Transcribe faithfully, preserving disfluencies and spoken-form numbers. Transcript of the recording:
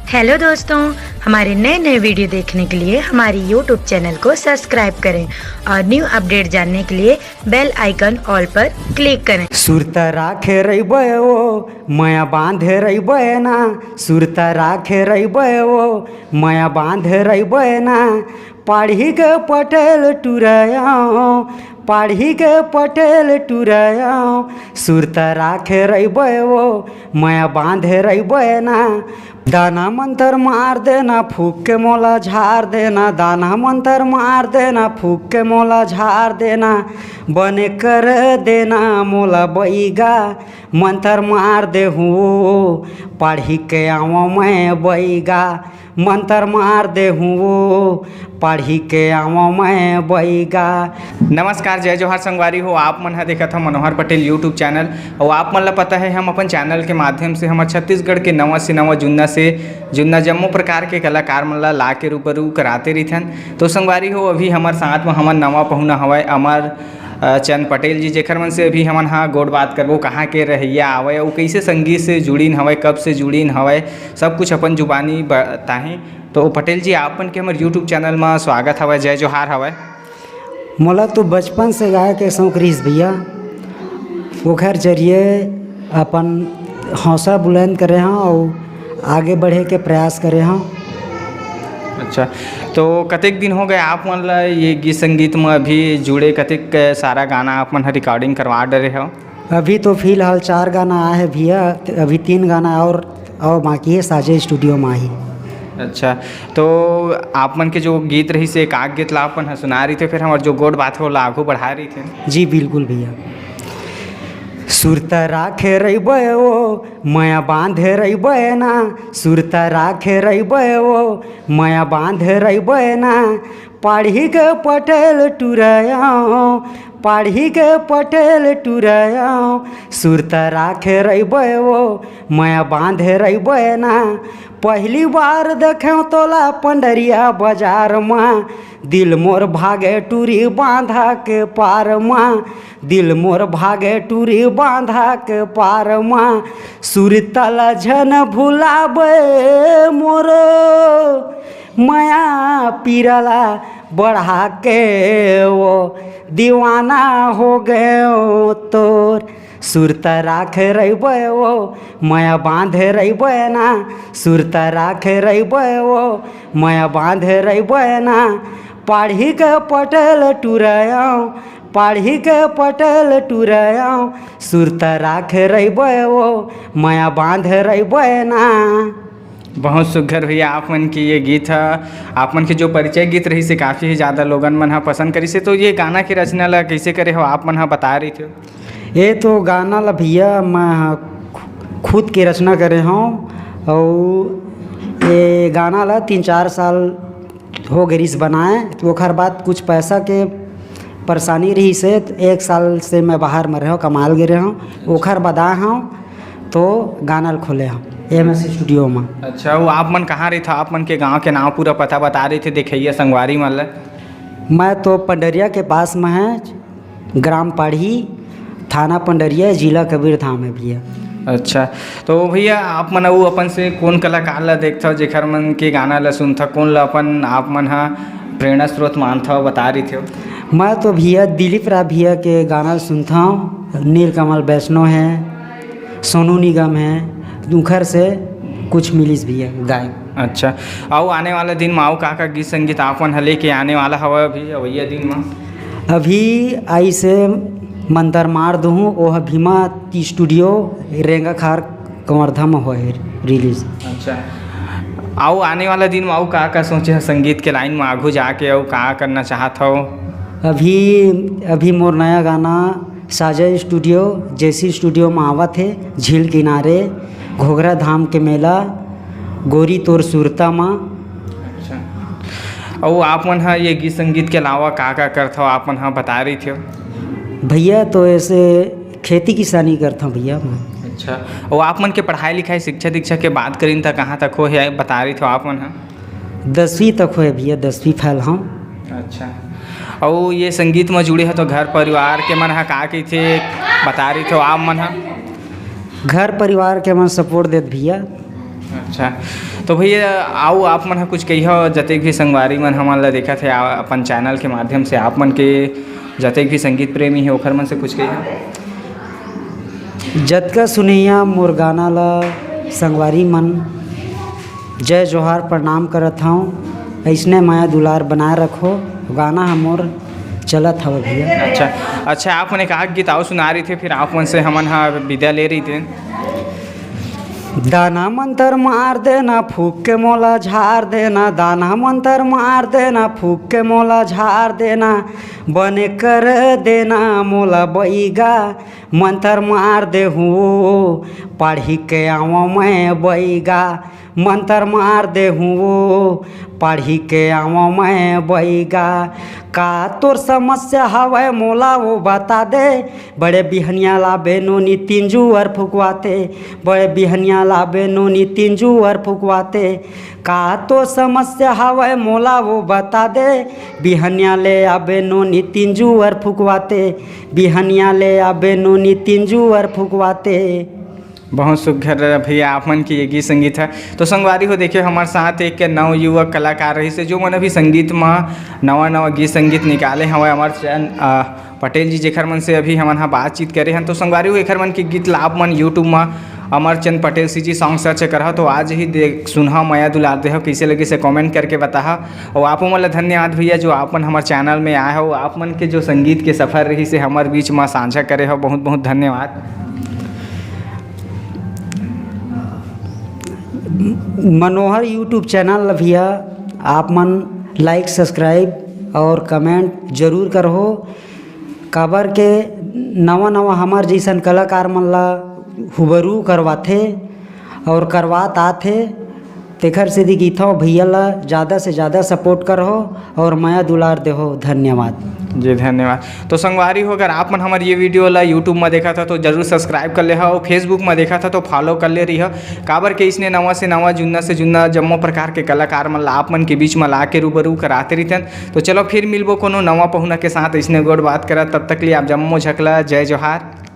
Hello दोस्तों, हमारे नए नए वीडियो देखने के लिए हमारी यूट्यूब चैनल को सब्सक्राइब करें और न्यू अपडेट जानने के लिए बेल आइकन ऑल पर क्लिक करें। सुरता राखे रहिबे ओ, मया बांधे रहिबे ना। सुरता राखे रहिबे ओ, मया बांधे रहिबे ना। पाढ़ी के पटेल टुरयो, पाढ़ी के पटेल टुरयो। सुरता राखे रहिबे ओ, मया बांधे रहिबे ना। दाना मंतर मार देना, फूक के मोला झार देना। दाना मंतर मार देना, फूक के मोला झार देना। बने कर देना मोला बैगा, मंतर मार देहूँ, पाढ़ी के आवा मैं बैगा। मंतर मार देहूँ, पाढ़ी के आवा मैं बैगा। नमस्कार, जय जोहार संगवारी हो। आप मन ह देखत ह मनोहर पटेल यूट्यूब चैनल। अउ आप मन ल पता है, हम अपन चैनल के माध्यम से हमर छत्तीसगढ़ के नवा से नवा, जुन्ना से जुन्ना जम्मो प्रकार के कलाकार मन ल ला के रूबरू कराते रहिथन। तो संगवारी हो, अभी हमर साथ म हमर नवा पहुना हवय अमर, अ, चंद पटेल जी, जेखर मन से अभी हमन ह गोठ बात करबो, कहाँ के रहइया आवय अउ कइसे संगीत से जुड़िन हवय, कब से जुड़िन हवय, सब कुछ अपन जुबानी बताही। तो पटेल जी, आप मन के हमर यूट्यूब चैनल म स्वागत हवय, जय जोहार हवय। मोला तो बचपन से गाए के शौक रहिस भैया, ओखर जरिए अपन हौसला बुलंद करे हंव अउ आगे बढ़े के प्रयास करे हंव। अच्छा, तो कतेक दिन हो गए आप मन ला ये गीत संगीत म अभी जुड़े? कतेक सारा गाना आप मन ह रिकॉर्डिंग करवा डरे हव? अभी तो फिलहाल चार गाना आए हे भैया, अभी तीन गाना और, और बाकी हे, साजे स्टूडियो म आही। अच्छा, तो आप मन के जो गीत रहिस हे, एकाक गीत ला आप मन ह सुना रहिथे, फिर हमर जो गोठ बात हे, ओला आगू बढ़ा रहिथे। जी बिल्कुल भैया। सुरता राखे रहिबे ओ, मया बांधे रहिबे ना। सुरता राखे रहिबे ओ, मया बांधे रहिबे ना। पाढ़ी के पटेल टुरयो, पाढ़ी के पटेल टुरयो। सुरता राखे रहिबे ओ, मया बांधे रहिबे ना। पहली बार देखेंव तोला पंडरिया बाजार म, दिल मोर भागे टूरी बांधा के पार म, दिल मोर भागे टूरी बांधा के पार म। सुरता ल झन भुलाबे मोर, मया पीरा ला बढ़ा के ओ, दीवाना हो गयो तोर। सुरता राखे रहिबे ओ, मया बांधे रहिबे ना। सुरता राखे रहिबे ओ, मया बांधे रहिबे ना। पाढ़ी के पटेल टुरयो, पाढ़ी के पटेल टुरयो। सुरता राखे रहिबे ओ, मया बांधे रहिबे ना। बहुत सुघर भैया, आप मन के ये गीत ह, आप मन के जो परिचय गीत रहिस हे, काफ़ी ही ज़्यादा लोगन मन ह पसंद करिस हे। तो ये गाना के रचना ला कइसे करे हो, आप मन ह बता रहिथव? ये तो गाना ला भैया मैं ह खु-, खुद के रचना करे हंव, अउ ये गाना ला तीन चार साल हो गे रिहिस बनाए, तो ओखर बाद कुछ पैसा के परेशानी रहिस हे, तो एक साल से मैं बाहर में रहेंव, कमाल गे रहेंव, ओखर बाद आए हंव, तो गाना ल खोले हंव एम एस स्टूडियो में। अच्छा, वो आप मन कहाँ रहिथव? आप मन के गांव के नाम, पूरा पता बता रहिथे देखइया संगवारी मन ल। मैं तो पंडरिया के पास में है, ग्राम पाढ़ी, थाना पंडरिया, जिला कबीरधाम है भैया। अच्छा, तो भैया, आप मन अउ अपन से कोन कलाकार ला देखथव, जेखर मन के गाना ला सुनथव, कोन ला अपन आप मन ह प्रेरणा स्रोत मानथव, बता रहिथव? मैं तो भैया दिलीप राय भैया के गाना सुनथव, नीलकमल वैष्णव है, सोनू निगम है, उखर से कुछ मिलिस भैया गायक। अच्छा, अउ आने वाला दिन में अउ का का गीत संगीत आप मन ह लेके आने वाला हवय अभी अवइया दिन में? अभी आइस हे मंतर मार दुहूँ, ओह भीमा स्टूडियो रेंगाखार कवर्धा में होए हे रिलीज। अच्छा, अउ आने वाला दिन में अउ का का सोचे ह संगीत के लाइन में आगू जाके अउ का करना चाहत हव? अभी, अभी मोर नया गाना साजा स्टूडियो, जेसी स्टूडियो में आवत हे, झील किनारे, घोघरा धाम के मेला, गोरी तोर सुरता मा। अच्छा, अउ आप मन ह ये गीत संगीत के अलावा का का करथव, आप मन ह बता रहिथव? भैया तो ऐसे खेती किसानी करथव भैया मैं। अच्छा, अउ आप मन के पढ़ाई लिखाई, शिक्षा दीक्षा के बात करिन त कहाँ तक होए हे, बता रहिथव आप मन ह? दसवीं तक होए भैया, दसवीं फेल हंव। अच्छा, अउ ये संगीत म जुड़े हव तो घर परिवार के मन ह का कहिथे, बता रहिथव आप मन ह? घर परिवार के मन सपोर्ट देत भैया। अच्छा, तो भैया, आओ आप मन ह कुछ कहियो, जतेक भी संगवारी मन हमन ला देखत हे, आ, अपन चैनल के माध्यम से आप मन के जतेक भी संगीत प्रेमी हे, ओखर मन से कुछ कहियो। जतका सुनइया मोर गाना ला संगवारी मन, जय जोहार, प्रणाम करत हौं। अइसने मया दुलार बनाए रखो। गाना ह मोर चलत हवय भैया। अच्छा, अच्छा, आप मन एक आध गीत आओ सुना रहिथे, फिर आप मन से हमन ह विदा ले रहिथे। दाना मंतर मार देना, फूक के मोला झार देना, दाना मंतर मार देना, फूक के मोला झार देना, बने कर देना मोला बइगा। मंतर मार देहूँ, पढ़ी के आवा मैं बइगा। मंतर मार देहूँ, पढ़ी के आवा मैं बइगा। का तोर समस्या हवय मोला वो बता दे। बड़े बिहनिया लाबे नोनी तीन जुअर फुकवाते, बड़े बिहनिया लाबे नोनी तीन जुअर फुकवाते। का तोर समस्या हवय मोला वो बता दे। बिहनिया ले आबे नोनी तीन जुअर फुकवाते, बिहनिया ले आबे नोनी तीन जुअर फुकवाते। बहुत सुघर भैया आप मन के ये गीत संगीत है। तो संगवारी हो, देखिए, हमारे साथ एक नव युवक कलाकार रहिस हे, जो मन अभी संगीत में नवा नवा गीत संगीत निकाले हवय। हमारे चैन-, अ, पटेल जी, जेखर मन से अभी हमन ह बातचीत करे हन। तो संगवारी हो, एखर मन के गीत ला आप मन YouTube में Amarchand Patel CG song search करहा, तो आज ही देख सुनहा, मया दुलार देहा, कइसे लगिस हे comment करके बताहा। अउ आपो मन ला धन्यवाद भैया, जो आप मन हमर चैनल में आए हो, आप मन के जो संगीत के सफर रहिस हे हमर बीच में साझा करे हो, बहुत बहुत धन्यवाद। मनोहर YouTube चैनल ला भैया आप मन like, subscribe और comment जरूर करहो, काबर के नवा नवा हमर जइसन कलाकार मन ला हुबरू करवाथे और करवात आथे। तेखर सेती कहिथौं, भैया ला ज़्यादा से ज़्यादा support करहो और मया दुलार देहो। धन्यवाद। जी, धन्यवाद। तो संगवारी हो, अगर आप मन हमर ये video ला YouTube में देखत हो, तो जरूर subscribe कर ले हो, Facebook में देखत हो, तो follow कर ले रही हो, काबर के इसने नवा से नवा, जुन्ना से जुन्ना जम्मो प्रकार के कलाकार मन ला आप मन के बीच में ला के रूबरू कराते रहिथन। तो चलो, फिर मिलबो कोनो नवा पहुना के साथ, इसने गोठ बात करत। तब तक लिए आप जम्मो झकला जय जोहार।